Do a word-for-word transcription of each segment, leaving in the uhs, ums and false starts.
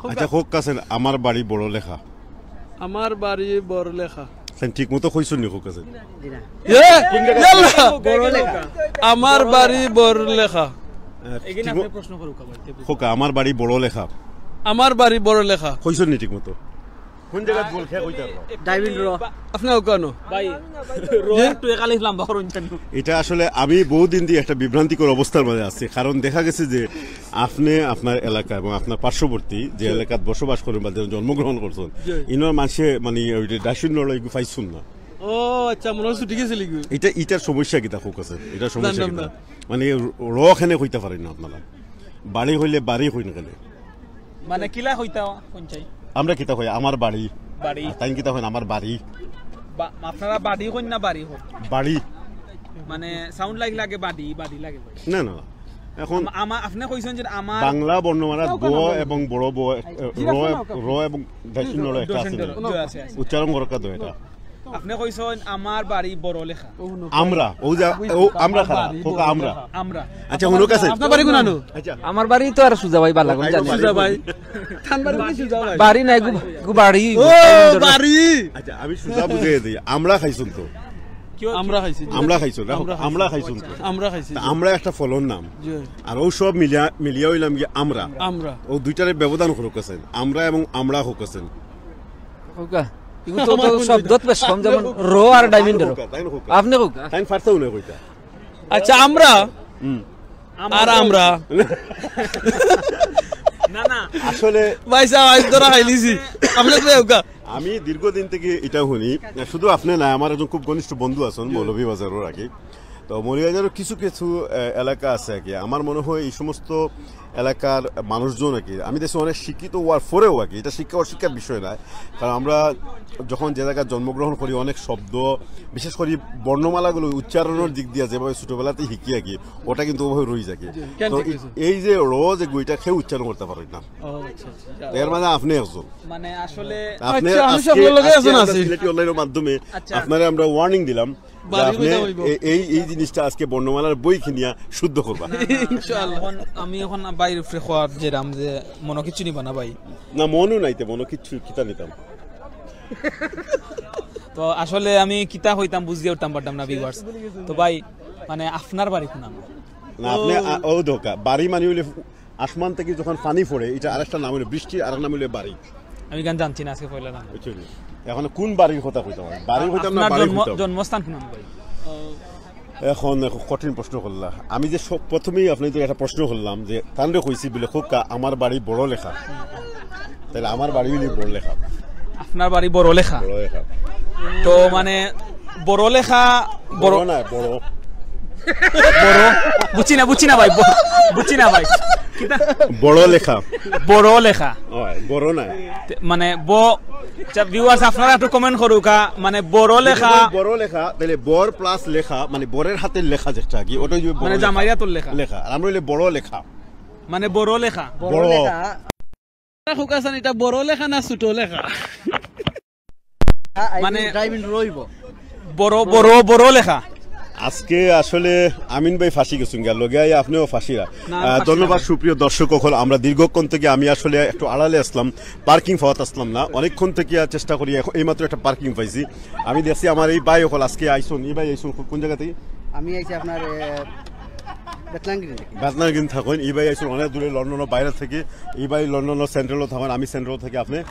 আচ্ছা, কউক্কা চাইন, আমার বাড়ি বড় লেখা। আমার বাড়ি বড় লেখা। চাইন, ঠিক মতো কইছইন নি, কউক্কা চাইন? জি না। এ, ইয়াল্লা! বড় লেখা। আমার বাড়ি বড় লেখা। আহ, ঠিক ম-, কউক্কা, আমার বাড়ি বড় লেখা। আমার বাড়ি বড় লেখা। কইছইন নি ঠিক মতো? কোন জাগাত বল খেয়া কইতা পারবা? ডায়মন্ড র। আপনে ওখানো? ভাই, র একটু এক আলিফ লম্বা করইন কেনে? এটা আসলে আমি বহুদিন ধরি একটা বিভ্রান্তিকর অবস্থার মাঝে আছি, কারণ দেখা গেছে যে আপনে আপনার এলাকা এবং আপনার পার্শ্ববর্তী যে এলাকাত বসবাস করইন বা যে জন্মগ্রহণ করছইন, জি। ইনোর মানষে মানে ওই যে ডাইশুন নড়া এগু পাইছইন না। ও আচ্ছা, মনে হয় ছুটি গেছিল এগু। এটা, এটার সমস্যা কিতা কউক্কা চাইন? এটার সমস্যা কিতা? মানে র-, র কেনে কইতা পারইন না আপনারা? বাড়ি কইলে বাড়ি কইন কেনে? মানে কিলা কইতা কইন চাই? আমরা কিতা কই? আমার বাড়ি। বাড়ি। আর তাইন কিতা কইন? আমার বাড়ি। বা-, আপনারা বাড়ি কইন না বাড়ি কইন? বাড়ি। মানে সাউন্ড লাইক লাগে বাড়ি, বাড়ি লাগে ভাই। না, না, না। এখন আমা-, আমা-, আপনে কইছইন যে আমার বাংলা বর্ণমালাত ব এবং বড় ব, এ, র, র এবং ডাইশুন নড়া একটা আছে না? জি, আছে, আছে। উচ্চারণ করকা তো এটা। আপনে কইছইন আমার বাড়ি বড় লেখা। আমরা, ও যে, ও আমরা খারাপ, কউক্কা আমরা। আমরা। আচ্ছা, হুনো কাছে। আপনার বাড়ি কোনানো? আচ্ছা। আমার বাড়ি তো আর সুজা ভাই বালা করে জানি। সুজা ভাই। তান বাড়ি কোন সুজা ভাই? বাড়ি নাই, গু-, গু বাড়ি। ও, বাড়ি। আচ্ছা, আমি সুজা বুঝাই দেই। আমরা খাইছইন তো। আমরা খাইছি, জি। আমরা খাইছইন, দেখো, আমরা খাইছি। আমরা খাইছইন তো। আমরা খাইছি, তা জি। আমরা একটা ফলর নাম। জি। আর ও সব মিলিয়া, মিলিয়া অইলাম গিয়া আমরা। আমরা। ও দুইটারে ব্যবধান কউক্কা চাইন। আমরা এবং আমরা কউক্কা চাইন। কউক্কা। এগু তো, তো শব্দত বেশ কম, যেমন র আর ডায়মন্ড র। তাইন কউক্কা, তাইন কউক্কা। আপনে কউক্কা। তাইন পারতা না কইতা। আচ্ছা, আমরা। হুম। আর আমরা। না, না। আসলে ভাই সাহেব, আজ ধরা খাইলিছি। আপনে তো কউক্কা। আমি দীর্ঘদিন থাকি ইটা হুনি, শুধু আপনে না, আমার একজন খুব ঘনিষ্ঠ বন্ধু আছইন, জি। মৌলভীবাজারর আর কি। তো মৌলভীবাজারর কিছু কিছু, আহ, এলাকা আছে আর কি, আমার মনে হয় এই সমস্ত এলাকার মানুষজন আর কি, আমি দেখছি অনেক শিক্ষিত অওয়ার পরেও আর কি, ইটা শিক্ষা অশিক্ষার বিষয় নায়, কারণ আমরা যখন যে জাগাত জন্মগ্রহণ করি, অনেক শব্দ, বিশেষ করি বর্ণমালাগুলো উচ্চারণর দিক দিয়া যেভাবে ছোটবেলাতেই শিখি আর কি, ওটা কিন্তু ওভাবে রই যায়। জি, কেন তো ঠিক এই, হয়েছে? এই যে র যেগু, ইটা কেউ উচ্চারণ করতা পারইন না। ও, আচ্ছা, আচ্ছা। তো এর মাঝে আপনে একজন। মানে আসলে আপনে আচ্ছা, আমি আজকে, সকলের লগে আজকে একজন আমরা আছি। সিলেটি অনলাইনর মাধ্যমে আচ্ছা। আপনারে আমরা ওয়ার্নিং দিলাম যে বাড়ি আপনে কইতা অইবো। এ-, এই, এই জিনিসটা আজকে বর্ণমালার বই কিনিয়া শুদ্ধ করবা। ইনশাআল্লাহ। এখন আমি এখন বাইর উপরে কওয়াত যেরাম যে মনো কিচ্ছু নিবা না ভাই। না, মনো নাই তে, মনো কিচ্ছু কিতা নিতাম। তো আসলে আমি কিতা কইতাম বুঝিয়া উঠতাম পারতাম না, ভিউয়ার্স। তো ভাই, মানে আপনার বাড়ি কোনানো? না, আপনে, ও। আ, ও ধোকা। বাড়ি মানে অইলে আসমান থাকি যখন পানি পড়ে, ইটা আরেকটা নাম অইলো বৃষ্টি, আরেক নাম অইলো বাড়ি। আমি ইখান জানছি না, আজকে পয়লা জানলাম। বুঝছইন নি? এখন কোন বাড়ির কথা কইতাম আমি? বাড়ি কইতাম না, আপনার বাড়ি জন্ম-, কইতাম। জন্মস্থান কোনানো ভাই? এখন, এখন কঠিন প্রশ্ন করলা। আমি যে সব প্রথমেই আপনারে একটা প্রশ্ন করলাম যে, তানরে কইছি বলে, "কউক্কা, আমার বাড়ি বড় লেখা।" তাইলে আমার বাড়ি অইলে বড় লেখা। আপনার বাড়ি বড় লেখা? বড় লেখা। তো মানে বড় লেখা, বড় বড় না, বড়। বড়? বুঝছি না, বুঝছি না ভাই, ব-, বুঝছি না ভাই। কিতা? বড় লেখা। বড় লেখা। ওই, বড় না। তে, মানে ব-, আচ্ছা, ভিউয়ার্স, আপনারা একটু কমেন্ট করুক্কা, মানে বড় লেখা। যদি বড় লেখা, তাইলে বর প্লাস লেখা, মানে বরের হাতের লেখা যেটা কি, ওটা অইবো বড় মানে লেখা। জামাইর হাতের লেখা। লেখা। আর আমরা অইলে বড় লেখা। মানে বড় লেখা। বড়। কউক্কা চাইন, ইটা বড় লেখা না ছোট লেখা? আ, আই মানে মিন, ডায়মন্ড রইবো। বড়, বড়, বড় লেখা। আজকে আসলে আমিন ভাই ফাঁসি গেছইন গিয়া, লগে আইয়া আপনেও ফাঁসিরা। না, আহ, ফাঁসি ধন্যবাদ না। সুপ্রিয় দর্শক অকল, আমরা দীর্ঘক্ষণ থাকি আমি আসলে একটু আড়ালে আছলাম, পার্কিং পাওয়াত আছলাম না, অনেকক্ষণ থাকি চেষ্টা করি, এখন এইমাত্র একটা পার্কিং পাইছি। আমি দেখছি আমার এই ভাই অকল আজকে আইছইন, এই ভাই আইছইন কো-, কোন জাগা থাকি? আমি আইছি আপনার, এ, বেতলান গ্রিন থাকি। বেতলান গ্রিন থাকইন, এই ভাই আইছইন অনেক দূরে লন্ডনর বাইরে থাকি, এই ভাই লন্ডনর সেন্ট্রালো থাকইন, আমি সেন্ট্রালো থাকি, আপনে?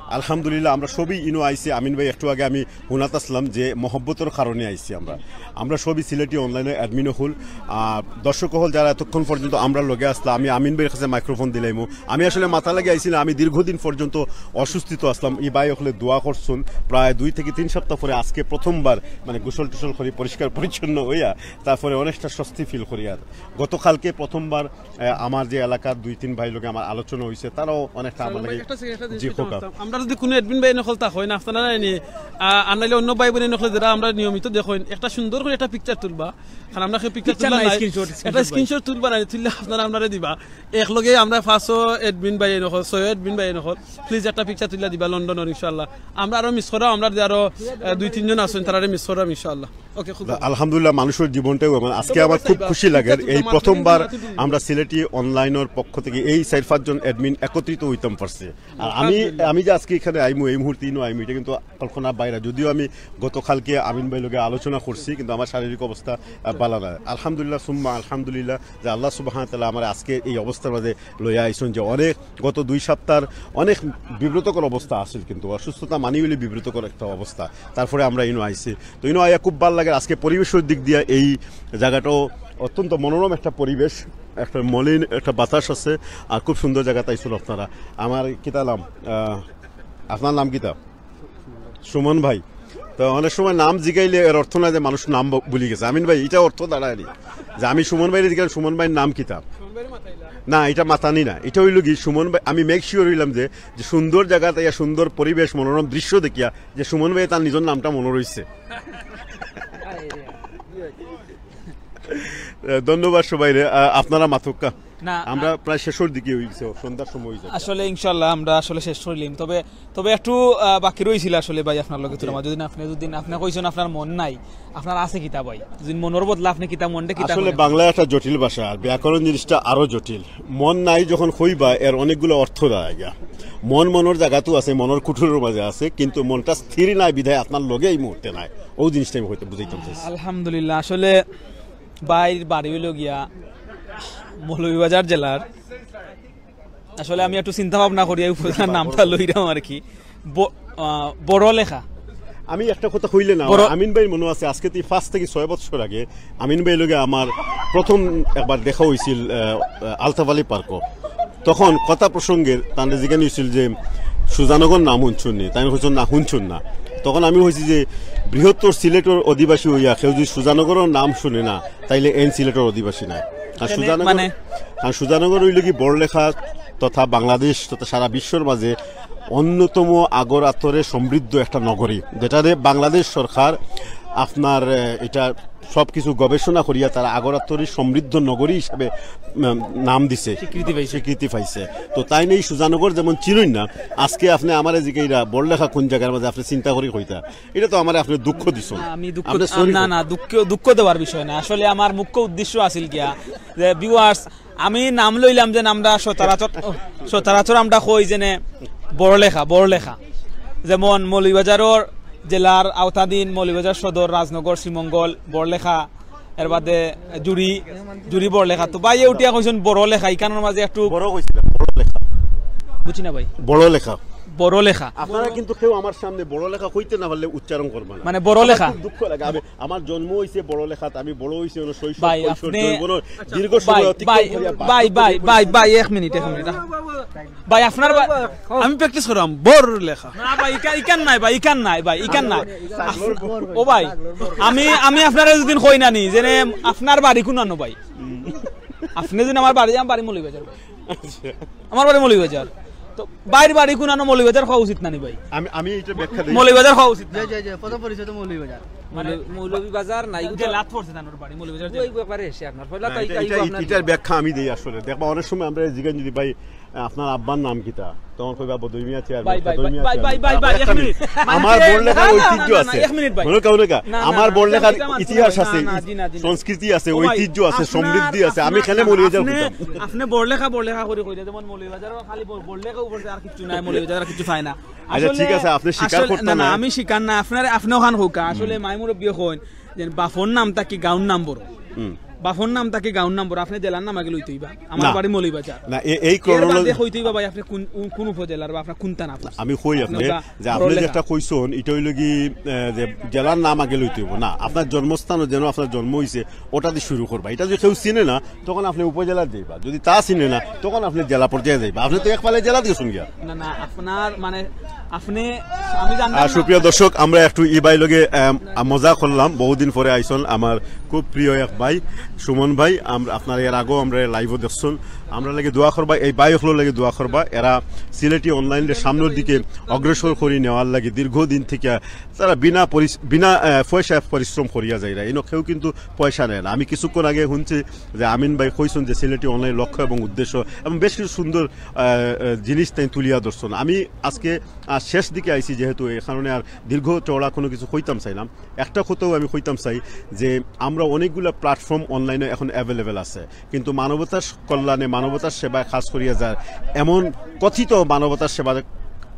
আলহামদুলিল্লাহ, আমরা সবই ইনো আইছি। আমিন ভাই, একটু আগে আমি হুনাত আছলাম যে মহব্বতর কারণে আইছি আমরা। আমরা সবই সিলেটি অনলাইনর অ্যাডমিন অকল। আহ, দর্শক অকল যারা এতক্ষণ পর্যন্ত আমরার লগে আছলা, আমি আমিন ভাইর কাছে মাইক্রোফোন দিলাইমু। আমি আসলে মাথা লাগি আইছি না, আমি দীর্ঘদিন পর্যন্ত অসুস্থিত আছলাম। ই ভাই অকলে দোয়া করছইন, প্রায় দুই থাকি তিন সপ্তাহ পরে আজকে প্রথমবার মানে গোসল টোসল করি, পরিষ্কার পরিচ্ছন্ন অইয়া, তারপরে অনেকটা স্বস্তি ফিল করি। আর গতকালকে প্রথমবার আহ, আমার যে এলাকার দুই তিন ভাইর লগে আমার আলোচনা অইছে, তারাও অনেকটা আমার লাগি একটা সেকেন্ড, একটা জিনিস জি, খোকা। করতাম। আমরা যদি কুনু অ্যাডমিন ভাই অকল থাকইন, আপনারা নি, আহ, আর নাইলে অন্য ভাই বইন অকলে যেরা আমরারে নিয়মিত দেখইন, একটা সুন্দর করি একটা পিকচার তুলবা। কারণ আমরা কেউ পিকচার পিকচার তুললা নাই, নাই। স্ক্রিনশট, একটা স্ক্রিনশট ভাই। স্ক্রিনশট তুলবা না, তুললে আপনারা আমরারে দিবা। এক লগে আমরা পাঁচও অ্যাডমিন ভাই অকল, ছয়ও অ্যাডমিন ভাই অকল, প্লিজ একটা পিকচার তুললা দিবা লন্ডনর ইনশাআল্লাহ। আমরা আরো মিস করাম, আমরা যে আরো, আহ, দুই তিনজন আছইন, তারারে মিস করাম ইনশাআল্লাহ। আলহামদুলিল্লাহ, মানুষের জীবনটাও এমন। আজকে আমার খুব খুশি লাগে, এই প্রথমবার আমরা সিলেটি অনলাইনের পক্ষ থেকে এই চার পাঁচজন অ্যাডমিন একত্রিত হইতাম পারছি। আর আমি, আমি যে আজকে এখানে আইমু, এই মুহূর্তে ইনো আইমু, এটা কিন্তু কল্পনার বাইরে। যদিও আমি গতকালকে আমিন ভাই লগে আলোচনা করছি, কিন্তু আমার শারীরিক অবস্থা আহ, বালা না। আলহামদুলিল্লাহ, সুম্মা আলহামদুলিল্লাহ, যে আল্লাহ সুবহানাহু ওয়া তাআলা আমার আজকে এই অবস্থার মাঝে লইয়া আইছন, যে অনেক, গত দুই সপ্তাহ অনেক বিব্রতকর অবস্থা আছিল, কিন্তু অসুস্থতা মানি হইলে বিব্রতকর একটা অবস্থা। তারপরে আমরা ইনো আইছি, তো ইনো আইয়া খুব ভালো লাগে। আজকে পরিবেশের দিক দিয়ে এই জায়গাটাও অত্যন্ত মনোরম একটা পরিবেশ, একটা মলিন একটা বাতাস আছে, আর খুব সুন্দর জায়গাত আইছন আপনারা। আমার কিতা নাম? আহ, আপনার নাম কিতা? সুমন ভাই। তো অনেক সময় নাম জিগাইলে এর অর্থ না যে মানুষ নাম ব-, ভুলি গেছে। আমিন ভাই, এটা অর্থ দাঁড়ায়নি যে আমি সুমন ভাইরে জিগাইলাম, "সুমন ভাইয়ের নাম কিতা?" না, এটা মাতানি না, এটা হইল কি, সুমন ভাই, আমি মেক শিওর হইলাম যে, যে সুন্দর জায়গা তাইয়া সুন্দর পরিবেশ, মনোরম দৃশ্য দেখিয়া যে সুমন ভাই তার নিজের নামটা মনে রইছে। আহ, ধন্যবাদ সবাইরে। আহ, আপনারা মাতুক্কা। না, আমরা আ- প্রায় শেষের দিকে হয়ে গেছে, সন্ধ্যার সময় হয়ে যাচ্ছে। আসলে ইনশাল্লাহ আমরা আসলে শেষ করিলাম, তবে, তবে একটু আহ, বাকি রইছিল আসলে ভাই আপনার লগে। তুলনা যদি না, আপনি যদি না, আপনি কইছেন আপনার মন নাই, আপনার আছে কিতা ভাই? যদি মনের বদলা আপনি কিতা, মনটা কিতা আসলে করে? বাংলা একটা জটিল ভাষা, আর ব্যাকরণ জিনিসটা আরো জটিল। মন নাই যখন কইবা, এর অনেকগুলো অর্থ দেওয়া যায়। মন মনের জায়গাতেও আছে, মনের কুঠুরের মাঝে আছে, কিন্তু মনটা স্থির নাই বিধায় আপনার লগে এই মুহূর্তে নাই। ওই জিনিসটা আমি হয়তো বুঝাইতাম চাইছি। আলহামদুলিল্লাহ, আসলে ভাইর বাড়ি হইল গিয়া মৌলভীবাজার জেলার। আসলে আমি একটু চিন্তা ভাবনা করি এই উপজেলার নামটা লইরাম আর কি। ব-, আহ, বড় লেখা। আমি একটা কথা কইলে না, বড়- আমিন ভাইর মনে আছে, আজকে তুই পাঁচ থেকে ছয় বছর আগে আমিন ভাই লগে আমার প্রথম একবার দেখা হয়েছিল, আহ, আহ, আলতাফ আলী পার্কও। তখন কথা প্রসঙ্গে তানরে জিজ্ঞাসা হয়েছিল যে সুজানগর নাম শুনছুন নি? তাই হুনছুন না, হুনছুন না। তখন আমি কইছি যে বৃহত্তর সিলেটর অধিবাসী হইয়া কেউ যদি সুজানগরর নাম শুনে না, তাইলে এন সিলেটর অধিবাসী নাই। আর এনে সুজানগর, মানে? আর সুজানগর হইল কি বড়লেখা তথা বাংলাদেশ তথা সারা বিশ্বর মাঝে অন্যতম আগর আতরে সমৃদ্ধ একটা নগরী, যেটারে বাংলাদেশ সরকার আপনার, আহ, এটা সবকিছু গবেষণা করিয়া তারা আগর আতরে সমৃদ্ধ নগরী হিসাবে, উম, নাম দিছে, স্বীকৃতি পাইছে। স্বীকৃতি পাইছে। তো তাইন এই সুজানগর যেমন চিনইন না, আজকে আপনি আমারে জিগাইরা বড়লেখা কোন জায়গার মাঝে আপনি চিন্তা করি কইতা, এটা তো আমারে আপনি দুঃখ দিছইন। না, আমি দুঃখ আপনি দি-, sorry না, কইতা। না, দুঃখ, দুঃখ দেওয়ার বিষয় না। আসলে আমার মুখ্য উদ্দেশ্য আছিল গিয়া যে ভিউয়ার্স, আমি নাম লইলাম যে নামটা সচরাচর, সচরাচর আমরা কই যেনে বড়লেখা, বড়লেখা। যেমন মৌলভীবাজারর জেলার আওতাধীন মৌলভীবাজার সদর, রাজনগর, শ্রীমঙ্গল, বড়লেখা, এর বাদে জুড়ি, জুড়ি বড়লেখা। তো ভাইয়ে উঠিয়া কইছেন বড় লেখা, ইখানোর মাঝে একটু বড় কইছিলাম, বড় লেখা। বুঝছি না ভাই। বড় লেখা। বড় লেখা। আপনারা কিন্তু কেউ আমার সামনে বড় লেখা কইতে না পারলে উচ্চারণ করবা না। মানে বড় আমার লেখা। খুব দুঃখ লাগে। আমি, আমার জন্ম হইছে বড় লেখাত, আমি বড় হইছি হলো শৈশব, ভাই, কৈশোর, আপনি যৌবন, দীর্ঘ ভাই, সময় অতিক্রম ভাই, করিয়া ভাই, ভাই, ভাই, ভাই, ভাই, এক মিনিট, এক মিনিট। ভাই, আপনার বা-, আমি প্র্যাকটিস করাম, বড় লেখা। না ভাই, ইকা-, ইকান নাই ভাই, ইকান নাই ভাই, ইকান নাই। আফ-, ও ভাই, আমি, আমি আপনারে দুদিন কই না নি, যেনে আপনার বাড়ি কোনানো ভাই? আপনি যদি আমার বাড়ি, আমার বাড়ি মৌলভীবাজার ভাই। আচ্ছা। আমার বাড়ি মৌলভীবাজার। তো ভাইর বাড়ি কোনানো মৌলভীবাজার কওয়া উচিত না নি ভাই? আমি, আমি এটা ব্যাখ্যা দিই। মৌলভীবাজার কওয়া উচিত না। জি, জি, জি, প্রথম পরিচয় তো মৌলভীবাজার। মানে মৌল-, মৌলভীবাজার নাই, যে লাত পড়ছে তানোর বাড়ি মৌলভীবাজার ওই যে ব্যাপারে এসে আপনার পয়লা না, তাই এটা, তাই এটা, আপনার এটার ব্যাখ্যা আমি দেই আসলে। দেখবা, অনেক সময় আমরা জিজ্ঞাসা যদি, "ভাই, আপনার আব্বার নাম কিতা?" তখন কইবা, "বদই মিয়া চেয়ারম্যান।" ভাই, ভাই, বদই মিয়া ভাই, ভাই, চেয়ারম্যান। ভাই, ভাই, এক মিনিট। আমার মানে বড় লেখার না, না, ঐতিহ্য না, না, আছে। এক মিনিট ভাই। মনে করো না কা? না, না, আমার না, বড় না, লেখার এটা আমার ইতিহাস না, আছে, না, জি, না, জি, না। সংস্কৃতি আছে, ও ভাই, ঐতিহ্য আছে, আপনার, সমৃদ্ধি আছে। আমি আপনার, খেলে মৌলভীবাজার আপনি, কইতাম। আপনি বড় লেখা, বড় লেখা করে কইলে, যেমন মৌলভীবাজারও খালি বড়, বড় লেখা উপরে আর কিচ্ছু নাই, মৌলভীবাজার আর কিচ্ছু পায় না। আচ্ছা, আসলে, ঠিক আছে, আপনি স্বীকার আসলে, করতেন না, না, না। আমি স্বীকার না। আপনার, আপনি ওখান হোক, আসলে হুম। মাইমুরব্বী কইন, যে বাফর নাম থাকি গাউর নাম বড়। হুম। বাফর নাম থাকি গাউর নাম বড়, আপনি জেলার নাম আগে লইতে হইবা। আমার না। বাড়ি মৌলভীবাজার। না, এ-, এই এর বাদে chronology কইতে হইবা ভাই, আপনি কোন, কোন উপজেলার বা আপনার কোন থানা পড়ছে? আমি কই আপনি, বা যে আপনি বড়লেখা। যেটা কইছেন, এটা হইল কি, আহ, যে জেলার নাম আগে লইতে হইব না, আপনার জন্মস্থান যেন আপনার জন্ম হইছে, ওটা দিয়ে শুরু করবা। এটা যদি কেউ চিনে না, তখন আপনি উপজেলা যাইবা, যদি তা চিনে না, তখন আপনি জেলা পর্যায়ে যাইবা। আপনি তো এক পালে জেলা গেছেন গিয়া। না, না, আপনার মানে, আপনি, আমি জানতাম আর না। সুপ্রিয় দর্শক, আমরা একটু ই ভাই লগে, আম, মজা করলাম, বহুদিন পরে আইছন আমার খুব প্রিয় এক ভাই। সুমন ভাই, আমরা, আপনারা এর আগেও আমরা লাইভও দেখছইন, আমরা লাগি দোয়া করবা, এই ভাই অকলর লাগি দোয়া করবা। এরা সিলেটি অনলাইনরে সামনের দিকে অগ্রসর করি নেওয়ার লাগি দীর্ঘদিন থেকে তারা বিনা পরিস-, বিনা, আহ, পয়সা পরিশ্রম করিয়া যাইরা। ইনো কেউ কিন্তু পয়সা নেয় না। আমি কিছুক্ষণ আগে শুনছি যে আমিন ভাই কইছইন যে সিলেটি অনলাইন লক্ষ্য এবং উদ্দেশ্য এবং বেশ কিছু সুন্দর, আহ, আহ, জিনিস তাইন তুলিয়া ধরছইন। আমি আজকে, আহ, শেষ দিকে আইছি, যেহেতু এই কারণে আর দীর্ঘ চওড়া কোনো কিছু কইতাম চাইলাম। একটা কথাও আমি কইতাম চাই যে আমরা অনেকগুলা প্ল্যাটফর্ম অনলাইনে এখন অ্যাভেলেবল আছে, কিন্তু মানবতার কল্যাণে, মানবতার সেবায় কাজ করিয়া যার, এমন কথিত মানবতার সেবায়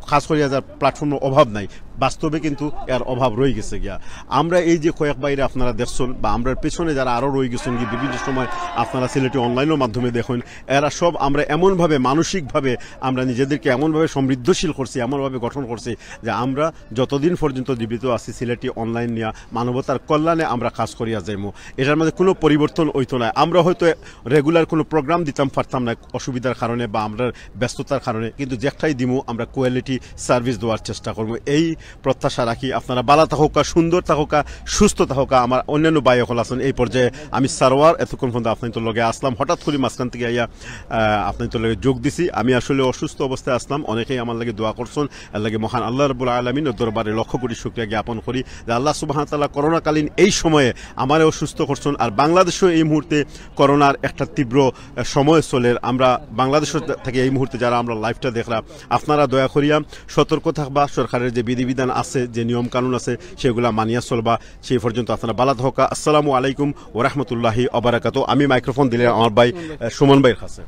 কাজ করিয়া যার প্ল্যাটফর্মের অভাব নাই। বাস্তবে কিন্তু এর অভাব রয়ে গেছে গিয়া। আমরা এই যে কয়েক ভাইরে আপনারা দেখছইন বা আমরার পেছনে যারা আরও রয়ে গেছইন গিয়া, বিভিন্ন সময় আপনারা সিলেটি অনলাইনের মাধ্যমে দেখইন, এরা সব আমরা এমনভাবে মানসিকভাবে আমরা নিজেদেরকে এমনভাবে সমৃদ্ধশীল করছি, এমনভাবে গঠন করছি যে আমরা যতদিন পর্যন্ত জীবিত আছি সিলেটি অনলাইন নিয়া মানবতার কল্যাণে আমরা কাজ করিয়া যাইমু। এটার মধ্যে কোনো পরিবর্তন হইতো না। আমরা হয়তো রেগুলার কোনো প্রোগ্রাম দিতাম পারতাম না অসুবিধার কারণে বা আমরা ব্যস্ততার কারণে, কিন্তু যেটাই দিমু আমরা কোয়ালিটি সার্ভিস দেওয়ার চেষ্টা করবো। এই প্রত্যাশা রাখি। আপনারা ভালা থাকউক্কা, সুন্দর থাকউক্কা, সুস্থ থাকউক্কা। আমার অন্যান্য ভাই অকল আছইন, এই পর্যায়ে আমি সারোয়ার, এতক্ষণ পর্যন্ত আপনাইনতর লগে আছলাম। হঠাৎ করি মাঝখান থেকে আইয়া, আহ, আপনাইনতর লগে যোগ দিছি। আমি আসলে অসুস্থ অবস্থায় আছলাম, অনেকেই আমার লাগি দোয়া করছইন। এর লাগি মহান আল্লাহ রাব্বুল আলামিনর দরবারে লক্ষ কোটি শুকরিয়া জ্ঞাপন করি যে আল্লাহ সুবহানাহু ওয়া তাআলা করোনাকালীন এই সময়ে আমারেও সুস্থ করছইন। আর বাংলাদেশও এই মুহূর্তে করোনার একটা তীব্র, আহ, সময় চলের। আমরা বাংলাদেশ থাকি এই মুহূর্তে যারা আমরা লাইভটা দেখরা, আপনারা দয়া করিয়া সতর্ক থাকবা। সরকারের যে বিধিবিধান আছে, যে নিয়ম কানুন আছে, সেগুলা মানিয়া চলবা। সেই পর্যন্ত আপনারা ভালা থাকউক্কা। আসসালামু আলাইকুম ওয়া রাহমাতুল্লাহি ওয়া বারাকাতুহু। আমি মাইক্রোফোন দিলাম আমার ভাই, আহ, সুমন ভাইর কাছে।